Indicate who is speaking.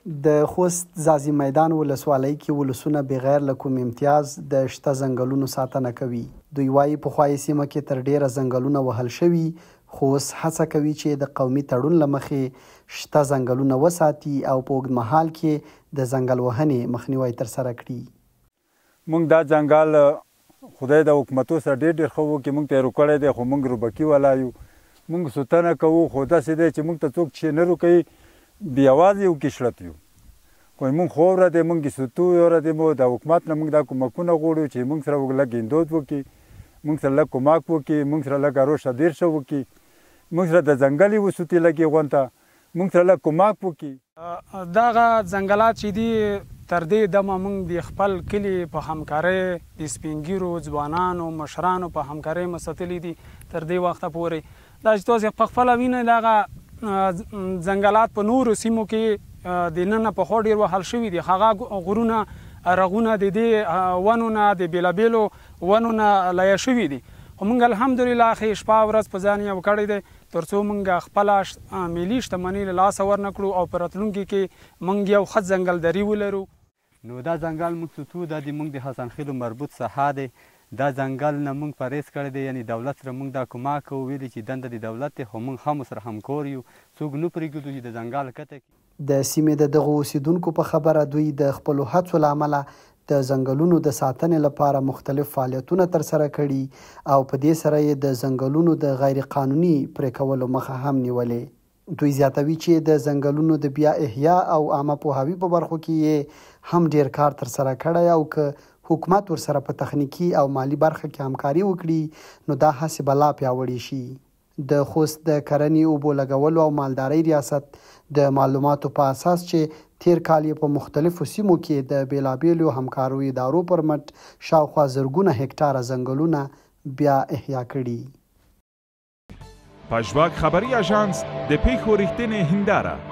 Speaker 1: د خوست ځاځي میدان ولسوالۍ کې ولسونه بغیر له کوم امتیاز د شته ځنګلونو ساتنه کوي. دوی وايي، پخوا یې سیمه کې تر ډېره ځنګلونه وهل شوي، خو اوس هڅه کوي چې د قومي تړون له مخې شته ځنګلونه وساتي او په اوږدمهال کې د ځنګل وهنې مخنیوی ترسره کړي.
Speaker 2: موږ دا ځنګل خدای د حکومتو سره ډېر ډېر ښه وکړي، موږ ته یې روکړی دی، خو موږ روبکي والا یو، موږ سوتنه کوو، خو داسې دی چې موږ ته څوک چې نه روکوي، بې یوازې یو کې شړت یو. خو موږ خوره دی، موږ سوتو یوره دی، مو د حکومت نه موږ دا کومکونه غواړو چې موږ سره لږ اندود وکړي، موږ سره لږ کومک وکړي، موږ سره لږ اروشه ډېر شه وکړي، موږ سره د ځنګلې وسوتي لږې غونته، موږ سره لږ کومک وکړي.
Speaker 3: دغه ځنګلات چې دي تر دې دمه موږ د خپل کلي په همکارۍ د سپینږیرو ځوانانو مشرانو په همکارۍ مو ساتلي دي تر دې وخته پورې. دا چې تاسو په خپله وینئ دغه ځنګلات په نورو سیمو کې د نن پخوا ډېر وهل شوي دي. هغه غرونه رغونه د دې ونو نه د بېلابېلو ونو نه لایه شوي دي، خو موږ الحمدلله ښې شپه ورځ په ځان یو کړی دی تر څو موږ خپله ملي شتمني له لاسه ورنه کړو او په راتلونکي کې موږ یو ښه ځنګلداري ولرو.
Speaker 4: نو دا ځنګل موږ سوتو، دا د موږ د حسن خېلو مربوط ساحه دی. دا ځنګل نه موږ پرهېز کړی دی، یعنی دولت سره موږ دا کومک کوو، ویلي چې دنده د دولت دی، خو موږ هم سره همکور یو، څوک نه پرېږدو چې د ځنګل کته کړي.
Speaker 1: د سیمې د دغو اوسېدونکو په خبره دوی د خپلو هڅو له امله د ځنګلونو د ساتنې لپاره مختلف فعالیتونه ترسره کړي او په دې سره یې د ځنګلونو د غیرقانوني پرې کولو مخه هم نیولې. دوی زیاتوي چې د ځنګلونو د بیا احیا او عامه پوهاوي په برخو کې یې هم ډېر کار ترسره کړی او که حکومت ورسره په تخنیکي او مالي برخه کې همکاري وکړي نو دا هڅې به لا پیاوړې شي. د خوست د کرنې، اوبو لګولو او مالدارۍ ریاست د معلوماتو په اساس چې تېر کال یې په مختلفو سیمو کې د بېلابېلو همکارو ادارو پر مټ شاوخوا زرګونه هکټاره ځنګلونه بیا احیا کړي.
Speaker 5: پژواک خبري اژانس د پېښو رښتینې هنداره.